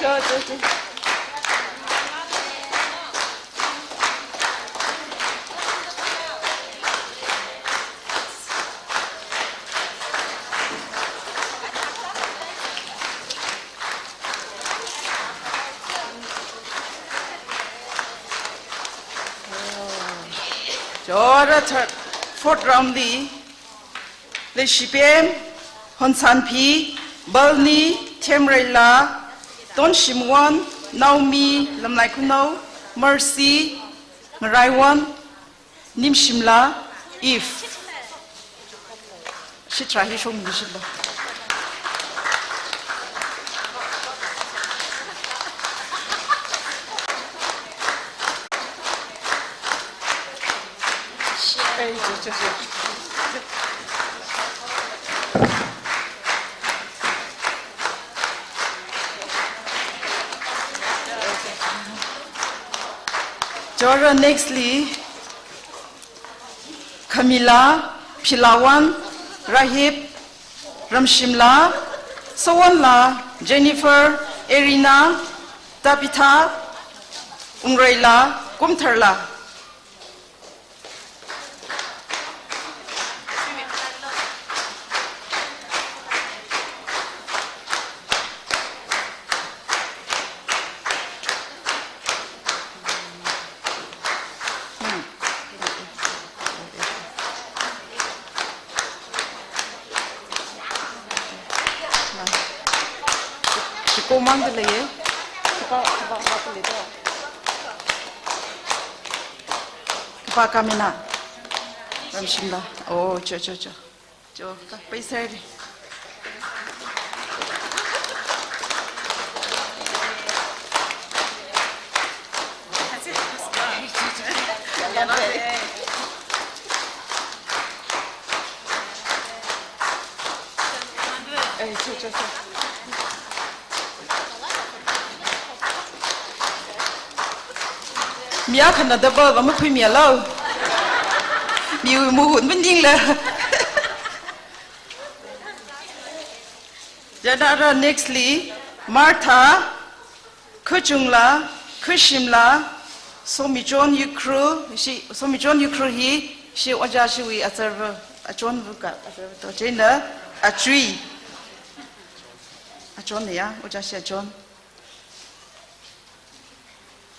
Cho, cho, cho. Chora third, fourth round li, Leishipem, Honsanphi, Balni, Themreila, Tonshimwon, Naomi, Lamlaikhunao, Mercy, Ngaraiwon, Nimshimla, Eve. Shitharā hi shokmiluishilo. Chora next li, Camila, Philawan, Rahip, Ramshimla, Sawonla, Jennifer, Erina, Tabitha, Ungreila, Kumtharla. Chikomang de lei. Khipā, khipā, khipā de lei do. Khipā Kamina. Ramshimla. Oh, cho, cho, cho. Cho, ka, paisai ri. Eh, cho, cho, cho. Mi akhana double va makhuimilu. Miwui muhun maningla. Chara next li, Martha, Khuchungla, Khushimla, Somichon Ukhrul, shi, Somichon Ukhrul hi, shi ojāshiwui azarva, achonva ka, azarva to, chieina, achui. Achon ya, ojāshi achon.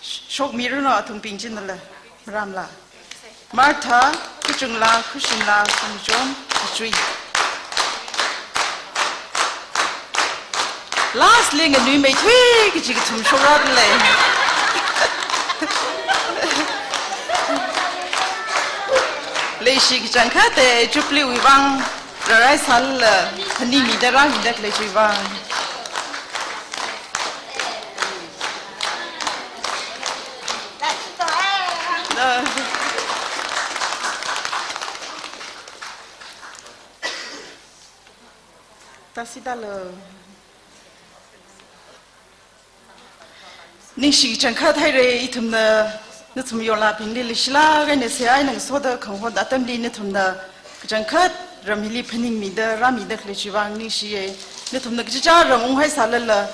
Sh-, shokmiranu athumbing chinala, maramla. Martha, Khuchungla, Khushimla, Somichon, achui. Last li nganuimeithui kachi kathum shokra lei. Leishi kachangkhat te Jubilee wui vang rārai sālala, phaningmida rāmida khalei chiwui vang. Tasida lo. Ningshi kachangkhat haira, ithumna nathum yorlabingli leishilāk eina seihā eina ngasoda khanghot atamli nathumna kachangkhat ram hili phaningmida rāmida khalei chiwui vang ningshiya. Nathumna kachichā ram unghai sālala,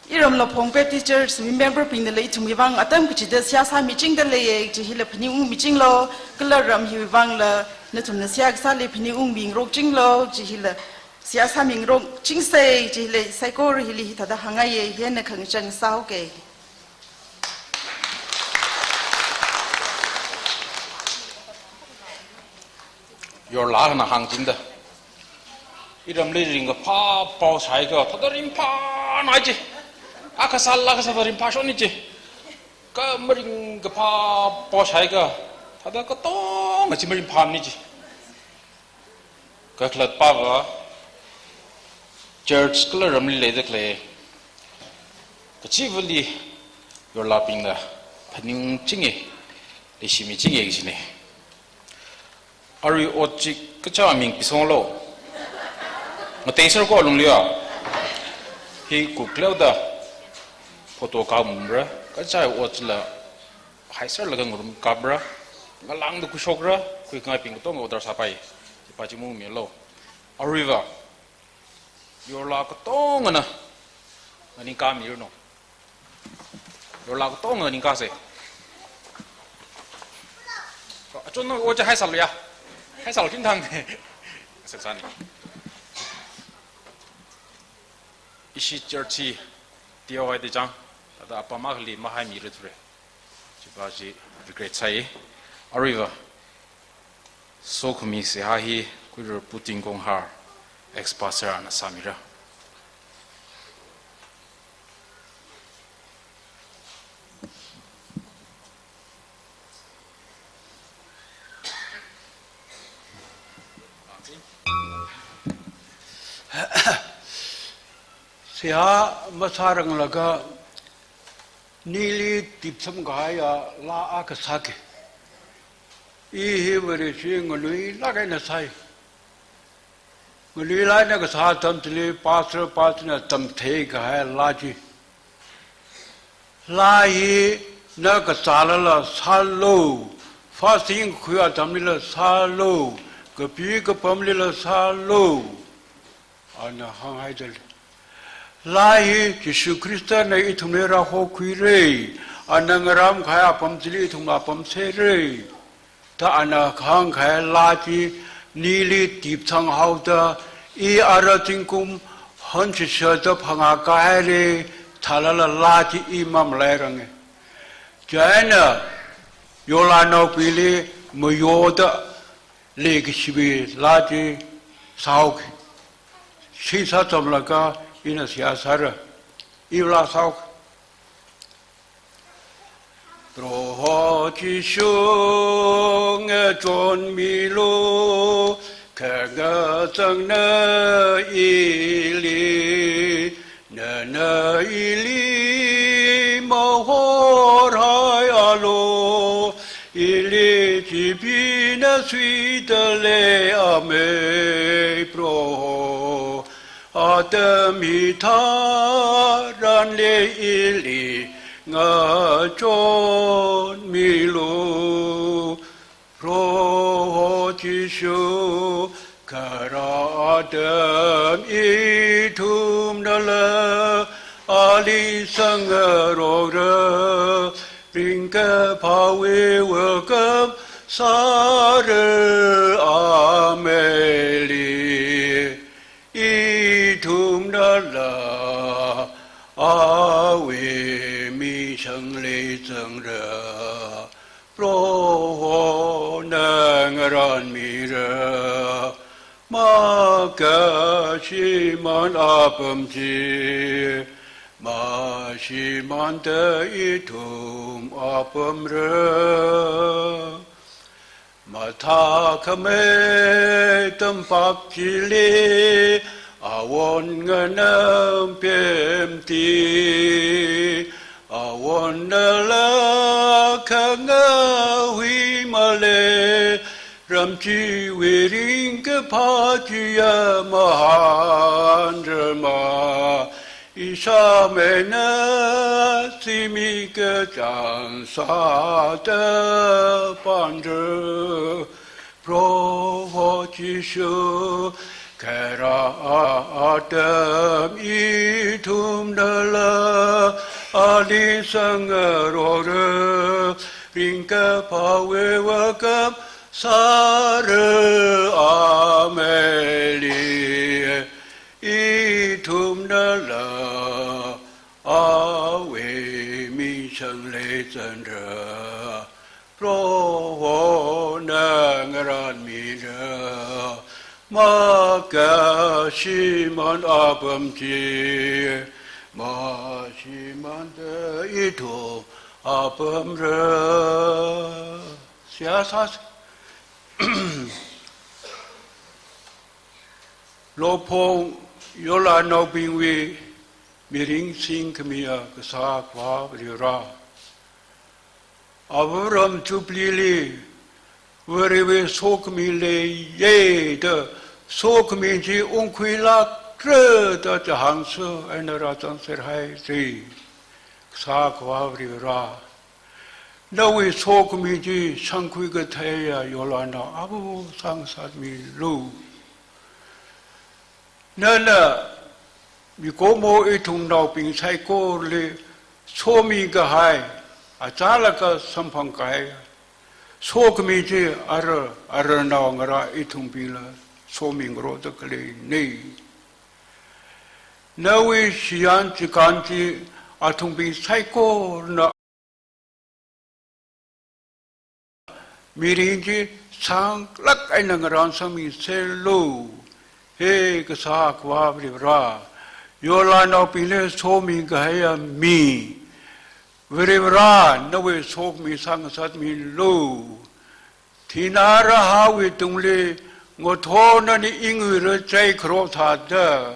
iramla Phong Baptist Church wui member bingnala ithumwui vang atam kachida seihā sāmichingda leiya, chi hila phaningungmichinglu, kala ram hiwui vangla nathumna seihā kasāli phaningungmingarokchinglu, chi hila seihā sāmingarokchingsa, chi hila saikora hili hithāda hāngngaiya, hi eina khangachang sāhaoke. Yorla akhana hāngchingda, iramli ringkaphā pao shāhaiakha, thāda ringphānai ji. Akha sālala akha sāda ringphāshonni ji. Kha maringkaphā pao shāhaiakha, thāda katonga chi maringphāmani ji. Kakhalatva, church kala ramli leida khalei kachivali yorlabingna phaningchinga, leishimichinga kajina. Arui ot chi kachi ming pisonglo. Ngateiser ko lunglia. Hi kukleoda photo kamra, kachi ot chila haiserlaga ngarum kapra, ngalāngda khuishokra, khuikhangaibing katonga order sāpai. Chipa chi mumilo. Aruiva, yorla katongana nganingkāmiranu. Yorla katonga nganingkāsa. Achon no oja haisāluya. Haisālu kinthang. Saksani. Ishi church hi T O I de chang, thāda apam akhali mahaimira thura. Chipa chi regret sāi. Aruiva, sokhami seihā hi Kuiru Puting Konghar, ex-pastor ana sāmira. Seihā masāranglaga nili tipsam kahaiya laa akha sāki. I hi Vareshi nganuilāk eina sai. Nganuilāk eina kasā atam chili pastor, pastor na tamthei kahai laa chi. Laa hi na kazālala sālu, fasting khuiya atamlila sālu, kapi kapamlila sālu. Ana hānghaida lei. Laa hi Jishu Khristana ithumli rāhokhuira, ana ngaram kahai apam chili ithum apam sāra. Da ana hāngkahai laa chi nili tipsang haoda, i ara zingkum hānshishada phangā kahaira, thālala laa chi i mamalairanga. Chieina yorlanaobingli mayoda leikashiwui laa chi sāhaoki. Shisā chamlaga ina seihā sāra. Iwui laa sāhaoki. Proho Jishu ngachonmilu, khangachāngna ili, nana ili mahorhaialu, ili chipee na suidalei amei Proho. Atam hitharanli ili ngachonmilu. Proho Jishu, kharā atam ithumnala ali sāngarokra, ringkaphāwui welcome sāra ameili. Ithumnala awui mishangli zangra, Prohona ngaranmira. Makashimān apam chi mashimānda ithum apamra. Mathākhamei tampak chili awon nganam pemti, awonnala khangahān huimale, ram chiwui ringkaphā chiya mahānrama. Ishāmeina zimiksho chānsāda pānra. Proho Jishu, kharā atam ithumnala ali sāngarokra, ringkaphāwui welcome sāra ameili. Ithumnala awui mishangli zangra, Prohona ngaranmira. Makashimān apam chi, mashimānda ithum apamra. Seihā sāsa. Lophong yorlanaobingwui mirin singkhamiya Kasā Akhava Varivara, Avāvaram Jubilee li Varewui sokhami leiya da, sokhami chi ungkhuilākra da chihānsa eina rāzangserhaisa. Kasā Akhava Varivara, nawui sokhami chi shangkhui katheiya yorlanao ava sāngasakmilu. Nana mikumo ithumnaobing saikorali somikahai, achālakha samphangkahai sokhami chi ara, aranao ngarā ithumbingla somingaroda khaleina. Nawui shiyan chikān chi athumbing saikorana mirin chi sānglāk eina ngarānsangmiserlu. He Kasā Akhava Varivara, yorlanaobingli somikahaiya mi Varivara, nawui sokhami sāngasakmilu. Thina rahāwui tungli ngathor nana ingwuira jikharo thāda,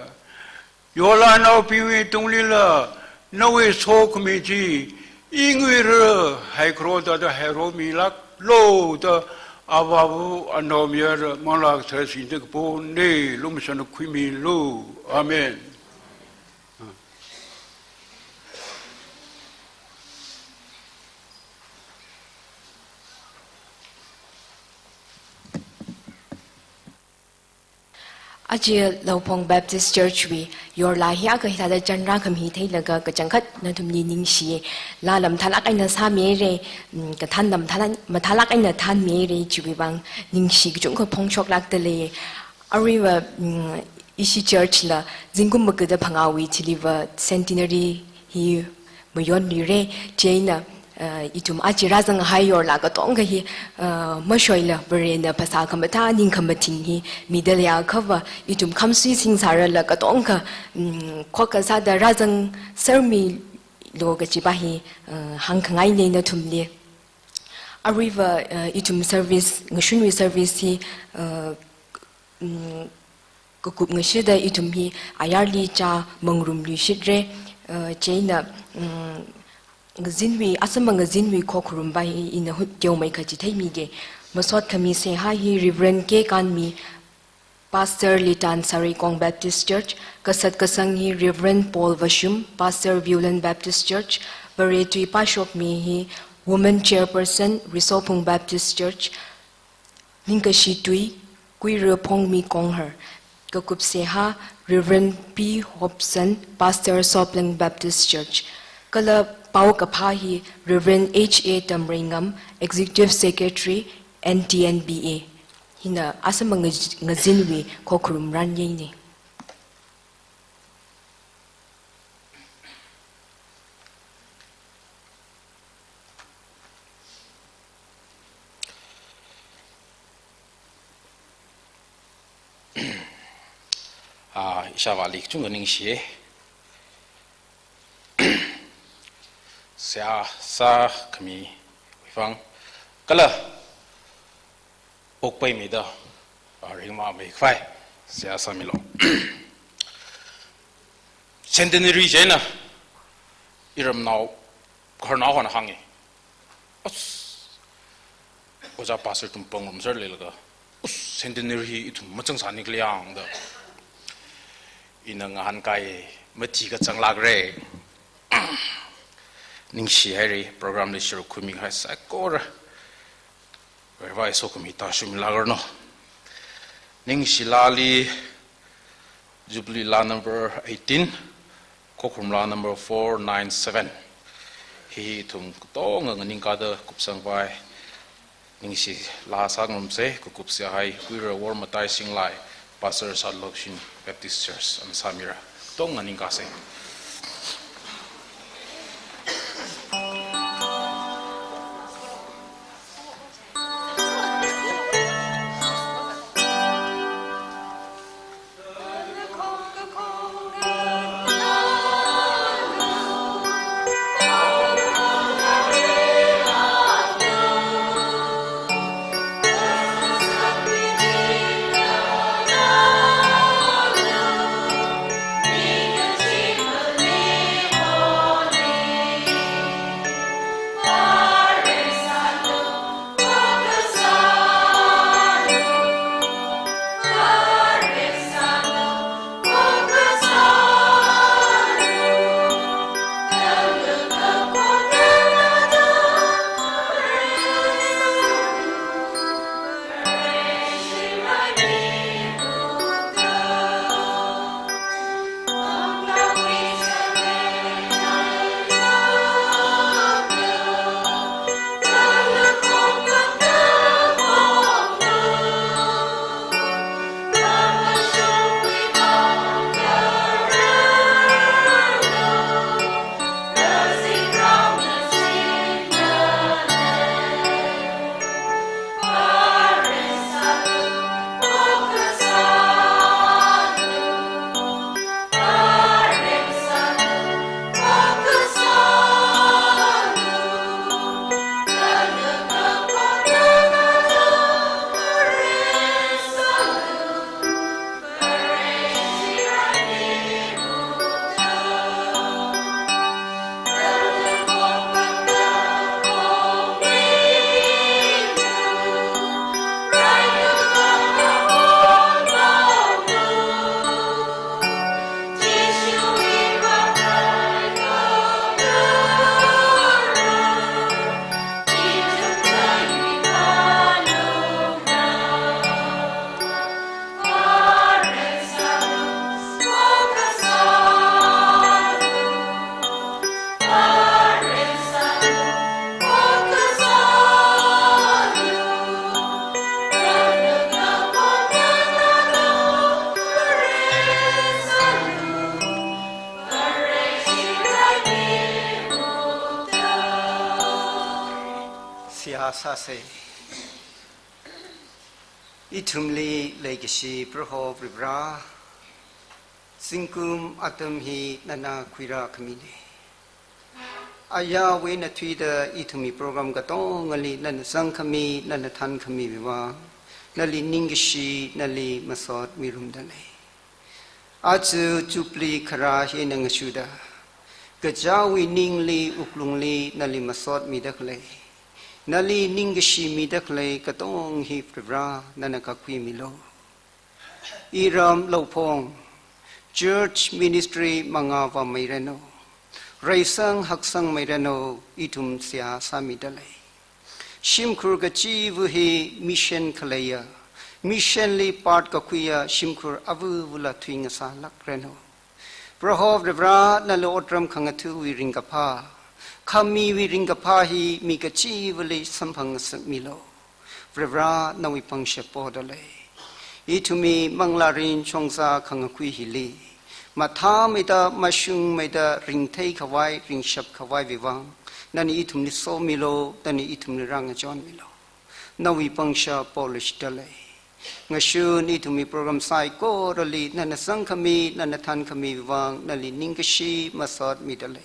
yorlanaobingwui tunglila nawui sokhami chi ingwuira haikharo thāda hairomilāklu da, Avāva, Anaomayara Manglā Kathara singda kapona. Lumashanna khuimilu. Amen. Aja Lophong Baptist Church wui yorlā hi akha hithāda chanrā khami theilaga kachangkhat nathumli ningshiya. Lāla mathālāk eina sāmira, mm, kathānla mathālāk, mathālāk eina thānmira, chiwui vang ningshi kachungkha phongshoklākda lei. Aruiva, mm, ishi church la zingkum maga da phangāwui thiliva centenary hi mayonluira, chieina, uh, ithum aja rāzanghai yorlā katonga hi, uh, mashoila Varena phasā khamathā ningkhamathing hi mida leiakhava ithum khamsui singsārala katonga, mm, khokkha sāda rāzangsermilu kajiva hi, uh, hāngkhangaina nathumli. Aruiva, uh, ithum service, ngashunwui service hi, uh, mm, kakup ngashida ithum hi ayarli chā mangarumluishitra, uh, chieina, mm, ngazinwui, asama ngazinwui khokharum va hi ina hut teomeikha chitheimige. Masot khami seihā hi Reverend K Kanmi, Pastor Litan Sareikong Baptist Church, kasat kasang hi Reverend Paul Vashum, Pastor Viewland Baptist Church, Vare tui pāshokmi hi Woman Chairperson, Risophung Baptist Church, ningkashi tui, Kuira Phongmi Konghar, kakup seihā, Reverend P Hobson, Pastor Sopleng Baptist Church, kala paokaphā hi Reverend H A Tamreingam, Executive Secretary, N T N B A. Hina asama ngaz-, ngazinwui khokharum ran eina. Ah, ishāvāli kachungkha ningshiya. Seihā sākhamiwui vang kala okpaimida, ah, ringmāmeikhavai seihā sāmilu. Centenary chieina iramnao, khararnao hon hānga. As, ojā pastor ithum pangarumser leilaga, us, centenary hi ithum mazangsāni khala yangda. Ina ngahānkai, mathi kazanglākra. Ningshihaira, program li share khuimihai saikora. Varivara sokhami tāshungmilākranu. Ningshi lāli Jubilee lā number eighteen, khokharum lā number four nine seven. Hi ithum katonga nganingkāda kupsangvai. Ningshi lā sāngarumsa, kakup seihā hi Kuira Wormatai Singlai, Pastor South Lokshin Baptist Church, ana sāmira. Katonga nganingkāsa. Sāsa. Ithumli leikashi Proho Varivara, zingkum atam hi nana khuirākhamine. Ayarwui eina thuida ithumwui program katongali nana zangkhami, nana thankhamiwui vang nali ningkashi, nali masot mirumda lei. Aja Jubilee kharā hi eina ngashuda, kachāwui ningli wuklungli nali masot mida khalei, nali ningkashi mida khalei katong hi Varivara nana kakhuimilu. Iram Laphong church ministry mangā vāmeiranu, reisang haksangmeiranu, ithum seihā sāmida lei. Shimkhur kachiva hi mission khaleiya, mission li part kakhuiya shimkhur avavula thuingasālākranu. Proho Varivara, nali otram khangathāwui ringkaphā, khamiwui ringkaphā hi mi kachivali samphangngasakmilu. Varivara, nawui pangshap poda lei. Ithumwui manglārin chongza khangakhui hili mathāmeida, mashungmeida, ringtheikhavai, ringshapkhavaiwui vang nana ithumli somilu, nana ithumli rāngachonmilu. Nawui pangshap poluishitda lei. Ngashun ithumwui program saikorali nana zangkhami, nana thankhamiwui vang nali ningkashi masot mida lei.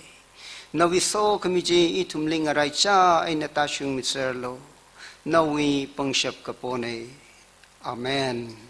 Nawui sokhami chi ithumli ngaraichā eina tāshungmiserlu. Nawui pangshap kapone. Amen.